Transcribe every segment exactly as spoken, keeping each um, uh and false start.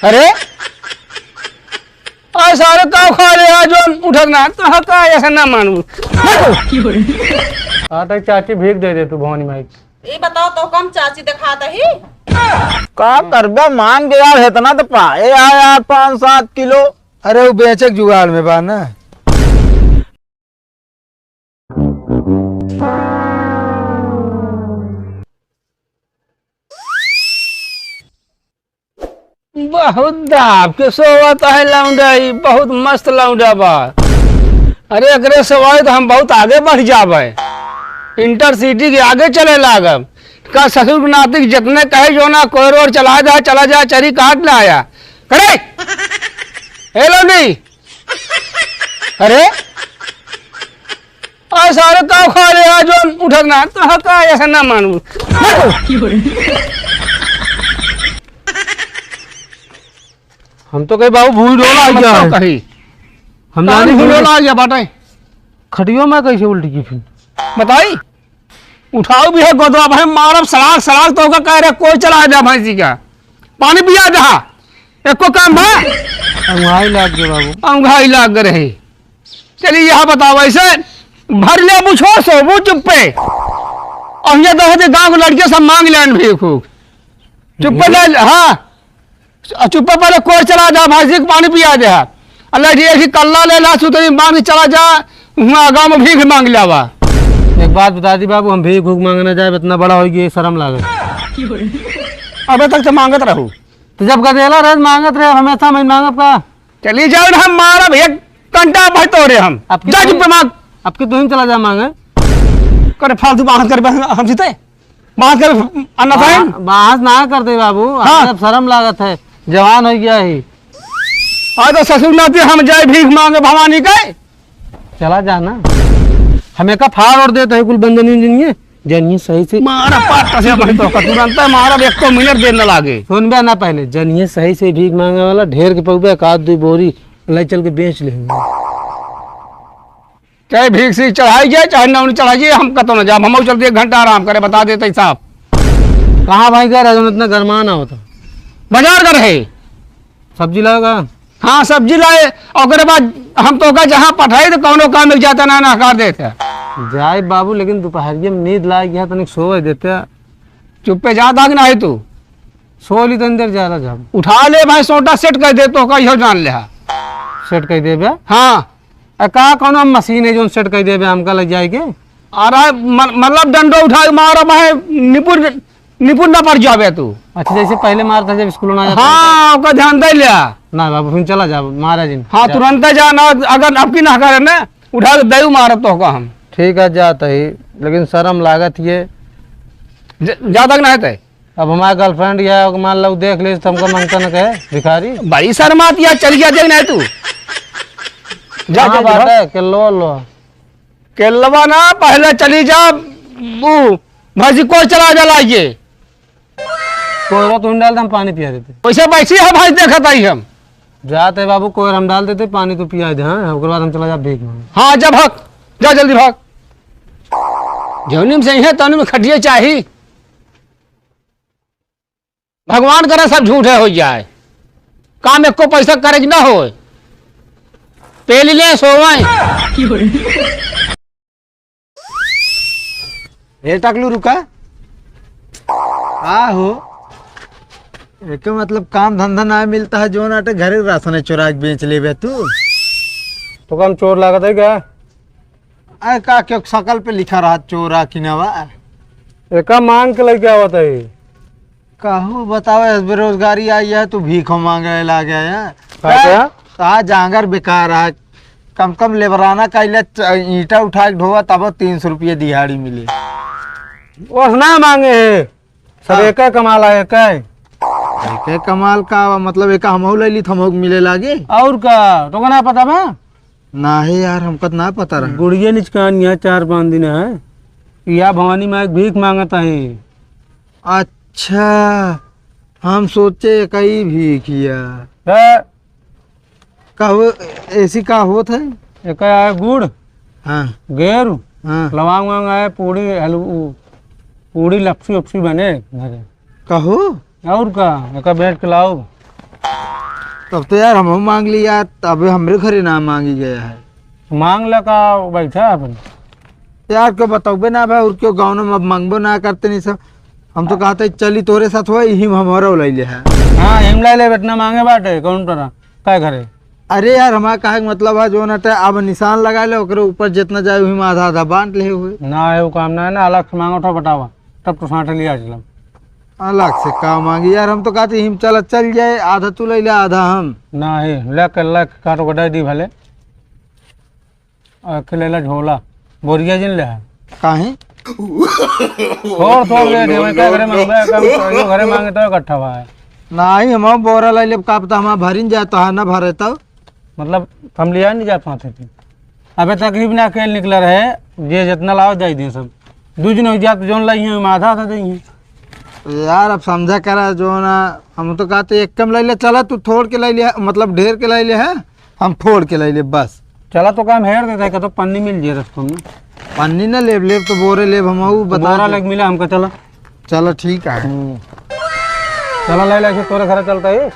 अरे, आ सारे का खा ले, आज जोन उठत ना, तो हाँ का ऐसा ना मानू। आटा चाची भीख दे दे तू भवानी माई। ई बताओ तो कम चाची दिखात ही। का करबे, मांग के यार, इतना तो पाए यार, यार, पाँच सात किलो। अरे, वो बेचे के जुगाड़ में बा ना। बहुत दाब के सोवत है लौंडा, ई बहुत मस्त लौंडा बा। अरे, एकरे सोवाई तो हम बहुत आगे बढ़ जाबे, इंटरसिटी के आगे चले लागब। का ससुर के नाती के जितने कहे जो ना, कोई रोड चला जा, चला जा, चरी काट ना आया। करे, ए लौंडी, अरे, आ सारे का खा ले, आज जोन उठत ना, तो हाँ का ऐसा ना मानू। हम तो कही बाबू भूल डोला आ हम गया तो है। कही। हम कौन जाने भूल भूल डोला आ गया बाटे? खटियो में कैसे उल्टी की फिर? बताई? उठाऊ भी है गोदवा भाई, मारब सलाख सलाख तो ओका कह रहे कोई चला जा भैंसी का। पानी पिया जा। एको काम बा? अंगहाई लाग गए बाबू। अंगहाई लाग गए रहे। चलिए यह बताओ ऐसे भर ले बुझो सो वो चुप्पे। और ये दस गांव के लड़के सब मांग लेन भी खूब। चुप्पे ले, हाँ। आ चुप्पे पहले कोर चला जा, भैंसी के पानी पिया दे। अल्लाह जी, एक ही कल्ला ले ला, सुतरी बांध के चला जा, वहाँ गाँव में भीख मांग ले आवा। एक बात बता दी बाबू, हम भीख भूख मांगने जाए, इतना बड़ा हो गया, शर्म लागे। अबे तक तो मांगत रहू। तो जब गदेला रहे, मांगत रहे, हमेशा मैं मांगब का? चली जाओ ना, हम मारब एक घंटा भाई तोरे हम। अब जा कितने चुप्पे मांग। अब कि तू ही चला जा मांगे। करे फालतू बात कर बस हम जीते। बात कर अन्ना बहन। बा-, बहस ना करते बाबू, हाँ। हमें अब शर्म लागत है, जवान हो गया ही। आज तो ससुर नाती हम जाए भीख मांगे भवानी के। चला जा ना, हमें का फाड़ और देते है कुल बंदनी जिनिए, जनिए सही से। मारा पाटा से भाई तो का तुरंत मारा, एक तो मिनट देर न लागे। सुन बे ना पहले, जनिए सही से भीख मांगे वाला ढेर के पौबे का दो बोरी ले चल के बेच ले। चाहे भीख से चढ़ाई जाए, चाहे नौनी चढ़ाई जाए, हम कतो न जाब, हम चलते एक घंटा आराम करे, बता देते साहब। कहाँ भाई गए रहे, इतना गरमाना होता? बाजार कर है। सब्जी लाएगा? हाँ, सब्जी लाए, ओकरे बाद हम तो का जहाँ पठाई तो कौनो काम में जाता ना, नकार देते। जाए बाबू, लेकिन दोपहरिया में नींद लाग गया, तनिक सोवे देते। चुप्पे जा दाग ना है तू। सो ली तो अंदर जा रहा जा। उठा ले भाई, सोटा सेट कर दे तो का इहो जान ले हा। सेट कर देबे? हाँ। आ का कौनो मशीन है जोन सेट कर देबे हमका लग जाए के? अरे म-, मतलब डंडो उठा के मारा भाई, निपुण, निपुण ना पड़ जाबे तू। अच्छा, जैसे पहले मारता जब स्कूल ना जाता हाँ, ओका ध्यान दे लिया। ना बाबू, फिर चला जा, मारा जी। हाँ, जा। तुरंत जा ना, अगर अब की ना करे ना, उठा के दयू मारब तो का हम। ठीक है, जात ही, लेकिन शर्म लागत ये। ज-, जा तक ना है तय। अब हमारे गर्लफ्रेंड या मान लो देख ले तो हमका मंगता न कहे भिखारी। बड़ी शर्मात या चल गया देख ना है तू। जा, कहाँ जा, बात जा। है? के लो, लो। केलवा ना, पहले चली जा, वो भैंसी को चला जा लाइए। कोयरा तुम डाल दे, हम पानी पिया देते। वैसे बैठी है भाई, देखत आई हम। जाते बाबू, कोयरा हम डाल देते, पानी तू पिया दे, हाँ? ओकर बाद हम चला जा भीख मांगे। हाँ, जा भाग, जा जल्दी भाग। जौनी में से है, तौनी में खटिए चाही। भगवान करे सब झूठे हो जाए, काम एको पैसा करे के ना होए, पेली ले सोवे। ए टकलू रुका। का हो? एके मतलब काम धंधा ना मिलता है, जोन आटे घरे राशन चोरा के बेच लेबे तू। तो काम चोर लागत है क्या? अरे का क्यों शकल पे लिखा रहा चोरा किनावा? एका मांग के लेके आवत है। कहू बताओ, इस बेरोजगारी आई है, तू भीख मांगे लागे है। का का? क्या? का जांगर बेकार है, कम कम लेबराना कइले च-, ईंटा उठा के ढोवा, तब तीन सौ रुपये दिहाड़ी मिले। ओस ना मांगे है, सब हाँ। एके कमाल है, एके। एके कमाल का, मतलब एका हमहू ले ली, तो हमहू के मिले लागे। और का, तो का ना पता बा? नाही यार, हमका त ना पता रहा। गुड़िया निचकान यहाँ चार पाँच दिन है, या भवानी माई भीख मांगत है। अच्छा, हम सोचे कई भीखिया। है। का हो, ऐसी का होत है? एक आए गुड़, हाँ। गेरू, हाँ। लवांग वांग आए, पूड़ी, हलू-, पूड़ी लपसी उपसी बने घरे। कहो? और का, एक बैठ के लाओ। तब तो यार हमहू माँग ली यार, अबे हमरे घरे ना माँगी गया है। माँग ले का, बैठा है अपन। यार क्यों बतौबे ना भाई, और क्यों गाँव में अब माँगबो ना करते नहीं सब। हम तो कहते चली तोरे साथ हो, यही में हमारा लै ले है। हाँ, हिम लै ले, इतना माँगे बाटे, कौन तरह, काय घरे? अरे यार, हमारा कहे के मतलब है, जो ना ते अब निशान लगा ले, ओकरे ऊपर जितना जाए, वही में आधा आधा बाँट ले हुए। ना, ये काम ना है ना, अलग से माँगो तो बतावा, तब तो साथ लिया चलम। अलग से का माँगी यार, हम तो कहते हिम चल, चल जाए, आधा तू लै ले, आधा हम। ना, हे, ले के, ले के काटो को दे दी भले। अकेले ला झोला, बोरिया जिन ले है। काहे? थोड़, थोड़ दे दे, मैं क्या घरे मांगबे, कम तो यो घरे मांगे तो इकट्ठा हुआ है। नाही, हम बोरा लाई लेब, का पता हमार भरिन जाए तो है, ना भरे तो। मतलब, हम लिया नहीं जात पाते थे। अबे तकलीफ ना अकेले निकला रहे, जे जितना लाओ जाई दे सब। दू दिन हो जात, जोन लाई है, हम आधा आधा देंगे। यार, अब समझा करा, जो ना, हम तो कहते एक कम लाई ले, चला तू थोड़ के लाई ले, मतलब ढेर के लाई ले है। हम फोड़ के लाई लेब बस। चला तो काम हेर देते, कतो पन्नी मिल जाए रस्तों में। पन्नी ना लेब, लेब तो बोरे लेब, हम ऊ बता बोरा दे। लग मिला हमका, चला। चला ठीक है। हम्म। चला लाई लाई से तोरे घरे चलता है।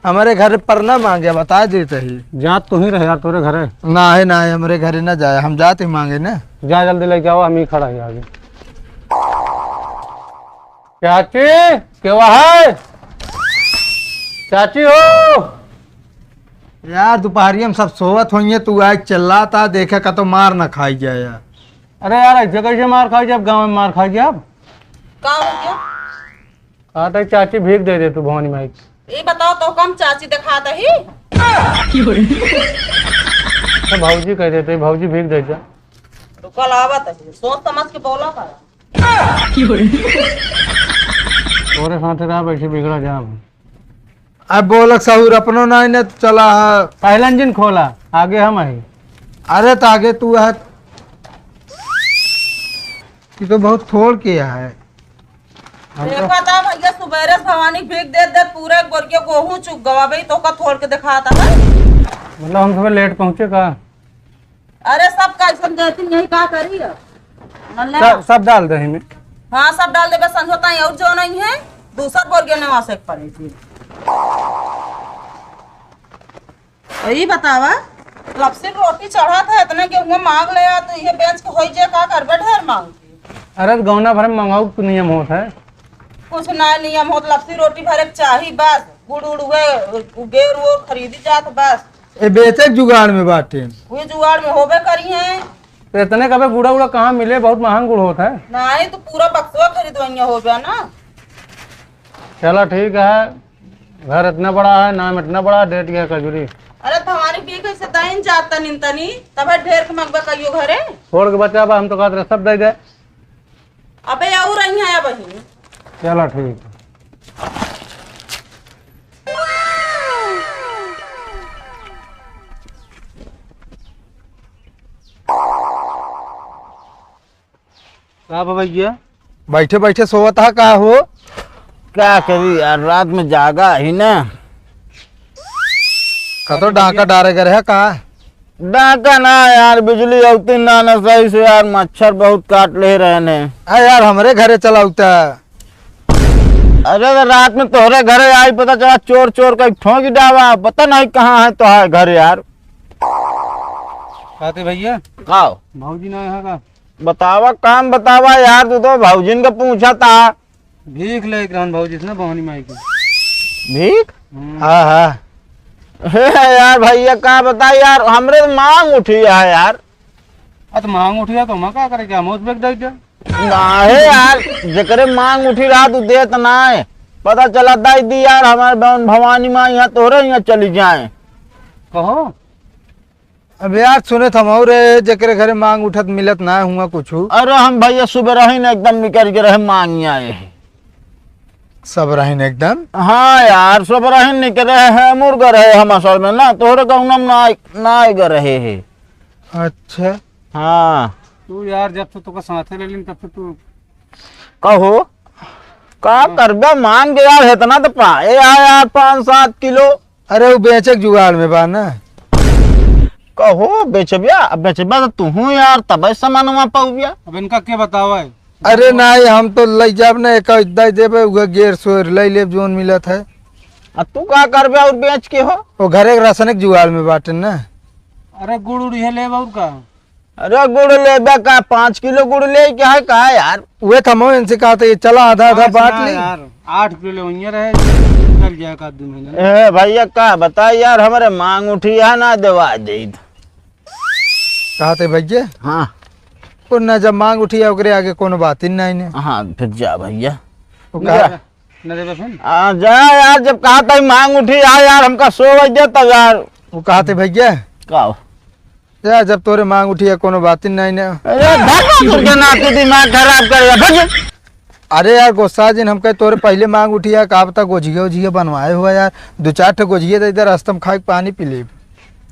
हमरे घर पर ना मांगे, बता देते ही। जात तू ही रहे यार तोरे घरे। ना है, ना है, हमरे घरे ना जाए, हम जात ही मांगे ना। जा जल्दी लेके आओ, हम ही खड़ा है आगे। चाची, केवा है? चाची हो। यार, दुपहरिया में सब सोवत होइए, तू आज चिल्लाता, देखे कतो मार ना खाई जाए यार। अरे यार, ऐसे कैसे मार खाई जाए, गाँव में मार खाई जाए? का हो गया? कहता है, चाची भीख दे दे तू भवानी माई के। ये बताओ तो, कम चाची दिखाता ही? तो भौजी कह देते, भौजी भीख दे जा। रुकल आवत है, सोच समझ के बोला कर। तोरे साथे रहा, वैसे बिगड़ा जाब। अब बोलक सहूर अपनो नाई ने तो चला है। पहलन जिन खोला, आगे हम आई। अरे तो आगे तू है। ये तो बहुत थोड़ के है। हम तो देखा था भैया, सुबेरे से भवानी भीख देत देत पूरा एक बोरिया गेहूं चुग गवा बे, तो का थोड़ के दिखाता है। मतलब हम सुबह लेट पहुँचे का? अरे सब कैसन देती नहीं, का करी अब? नल्ला। सब, सब डाल दे में। हाँ, सब डाल देबे, संझोता ही और जो नहीं है, दूसर बोरिया नवा से पड़े थी। तो ई बतावा, लपसी रोटी चढ़त है, इतने गेहूं मांग ले आ, तो ये बेच के होई जे, का करबे ढेर मांग के? अरे, तो गौना भर में मंगाऊ के नियम होत है। कुछ ना नियम होत, लपसी रोटी भरे के चाही बस, गुड़ उड़ हुए, गेर वो खरीदी जात बस। ए, बेचे के जुगाड़ में बाटे। वे जुगाड़ में होबे करी है। तो इतने कबे गुड़ा उड़ा कहाँ मिले, बहुत महंग गुड़ होत है। नहीं, तो पूरा बक्सवा खरीदवइया होबे ना। चला ठीक है, घर इतना बड़ा है, नाम इतना बड़ा, डेट गया कजूरी। अरे, तो हमारी भी कैसे दाइन जात तनिन तनी, तबे ढेर के मंगबे कहियो घरे। छोड़ के बचा बा, हम तो कहत रहे सब दे दे। अबे, और आई है अब ही। चला ठीक है। का बा भैया? बैठे बैठे सोवत हा का हो? का करी यार, रात में जागा ही ना। कतो डाका डारे करे है का? डाका ना यार, बिजली औती ना, ना सही से यार, मच्छर बहुत काट ले रहे ने। आ यार, हमरे घरे चलाउता। अरे तो रात में तोहरे घरे आई, पता चला चोर चोर का ठोंकी डावा, पता नहीं कहाँ है तोहार घर यार। कहते भैया। का? भौजी ना यहाँ का? बतावा, काम बतावा यार, तू तो भौजिन का पूछा था। भीख लेके रहन भौजी से ना, भवानी माई की। भीख? हम्म। हाँ, हाँ। हे यार भैया, का बताई यार, हमरे तो मांग उठी है यार। आ तो मांग उठी है तो हम का करे, क्या मौत बेच दे क्या? ना है यार, जेकरे मांग उठी रहा तू देत ना है। पता चला दाई दी यार, हमारे भवन भवानी माई यहाँ तोहरे यहाँ चली जाए। कहो। अब यार सुने थम और जेकरे घरे मांग उठत मिलत ना हुआ कुछ। अरे हम भैया सुबह रही न एकदम निकल के रहे मांगी आए हैं। सब रही न एकदम? हाँ यार, सब रही निकले हैं, मुर्गा रहे हम असल में ना, तोहरे गौनम ना आए, ना आए ग रहे हैं। अच्छा। हाँ। तू यार जब से तोका साथे ले लिन तब से तू कहो, का हाँ। करबे मांग के यार, इतना तो पाए यार, यार पाँच सात किलो। अरे, वो बेचे के जुगाड़ में बा ना। कहो, बेचबिया? अब बेचबा तो तू हूँ यार, तबे सामानवा पाउबिया। अब इनका के बतावा है? अरे नहीं, हम तो लई जाब ना, एक दे देबे, उहे गेर सोर लई लेब, जोन मिलत है। आ तू का करबे और बेच के हो? वो घरे के राशन के जुगाड़ में बाटन ना। अरे गुड़ उड़ ये लेब और का? अरे गुड़ लेबे का, पाँच किलो गुड़ ले के है का यार? उहे तो हम इनसे कहा था, ये चला आधा आधा बांट ली। यार, आठ किलो ले वहीं रहे, चल जाए का दो महीना। ए भैया का बता यार, हमरे मांग उठी है ना देवा दे। कहा थे भैया? हाँ। और ना जब मांग उठी है ओकरे आगे कोनो बात ही नहीं ने। हाँ, फिर जा भैया। वो कहा न देबे फिर? आ, जा यार, जब कहा था मांग उठी है यार, हमका सो बज दे तब यार। वो कहा थे भैया? का हो? यार, जब तोरे मांग उठी है, कोनो बात ही नहीं ने। अरे, धत तुझे नाती दिमाग खराब कर दिया, भग। अरे यार, गुस्सा जिन हमके तोरे पहले मांग उठी है, का बता गोझिया ओझिया बनवाए हुआ यार, दो चार ठे गोझिया दे दे, रास्ता में खाए के पानी पी ले।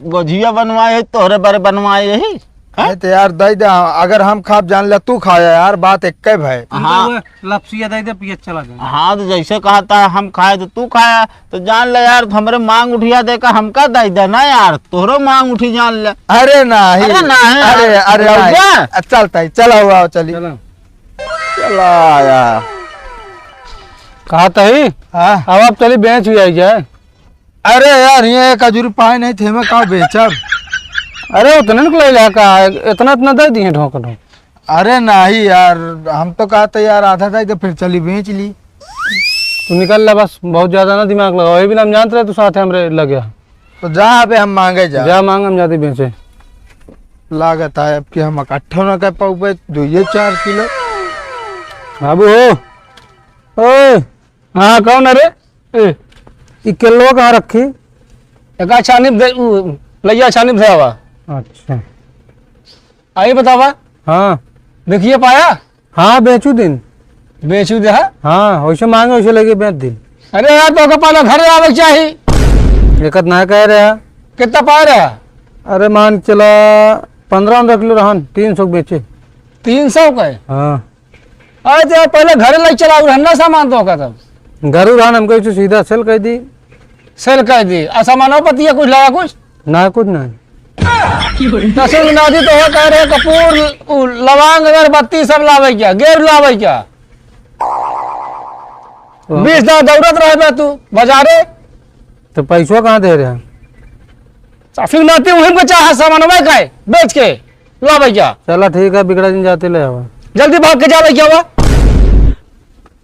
गोझिया बनवाए है, तोहरे बारे बनवाए यही? हैं? नहीं तो यार, दे दे, अगर हम खाब जान ले, तू खाया यार, बात एक भाई। हाँ। लपसिया दे दे, पिए चला जाए। हाँ, तो जैसे कहा था हम खाए तो तू खाया, तो जान ले यार, हमरे मांग उठिया दे का हमका दे दे ना यार, तोहरो मांग उठी जान ले। अरे नहीं। अरे नहीं। अरे, अरे, अरे, अरे, भैया। अ, चलता है, चला हुआ, चली। चलो। चला आया। कहा तही? हाँ। अब आप चली बेच भी आई जाए। अरे यार, ये एक अजूरी पाए नहीं थे, मैं का बेचब? अरे उतने निकले ला का, इतना, इतना दे दिए ढोक ढोक। अरे नहीं यार, हम तो कहा था यार आधा दे दे, फिर चली बेच ली। तू निकल ला बस, बहुत ज्यादा ना दिमाग लगावा, ये भी ना हम जानते रहे तू साथ हमरे लगे। तो जा अबे हम मांगे जा। जा मांग, हम जाते बेचे। लागत है अब कि हम इकट्ठो ना कर पाउबे, दो ये चार किलो। बाबू हो। ओए। हाँ, कौन है रे? ए, ई केलवा कहाँ रखी? एका छानी दे, उ, लइया छानी दे आवा। अच्छा। आई बतावा। हाँ। देखिए पाया? हाँ, बेचू दिन। बेचू दे, हाँ? हाँ, वैसे मांगे वैसे लेके बेच दिन। अरे यार, तो ओके पहले घर आवे के चाही। एकत ना कह रहे हैं। कितना पा रहे हैं? अरे मान चला, पन्द्रह पन्द्रह किलो रहन, तीन सौ के बेचे। तीन सौ का है? हाँ। अरे तो यार, पहले घरे ले चला, और हन्ना सामान तो का तब। घरू रहन हमको इसे सीधा सेल कर दी। सेल कर दी। आ सामानों पतिया कुछ लाया कुछ? ना, कुछ ना। तहसील नादी तो हो कह रहे कपूर, उ, लवांग, अगरबत्ती सब लावे क्या? गेर लावे क्या? तो बीस दिन दौड़त रहे बे तू बाजारे। तो पैसवा कहाँ दे रहे हैं? तहसील नादी वहीं पे चाहे सामानवा का है, बेच के लावे क्या? चला ठीक है, बिगड़ा दिन जाते ले आवा। जल्दी भाग के जावे क्या हुआ?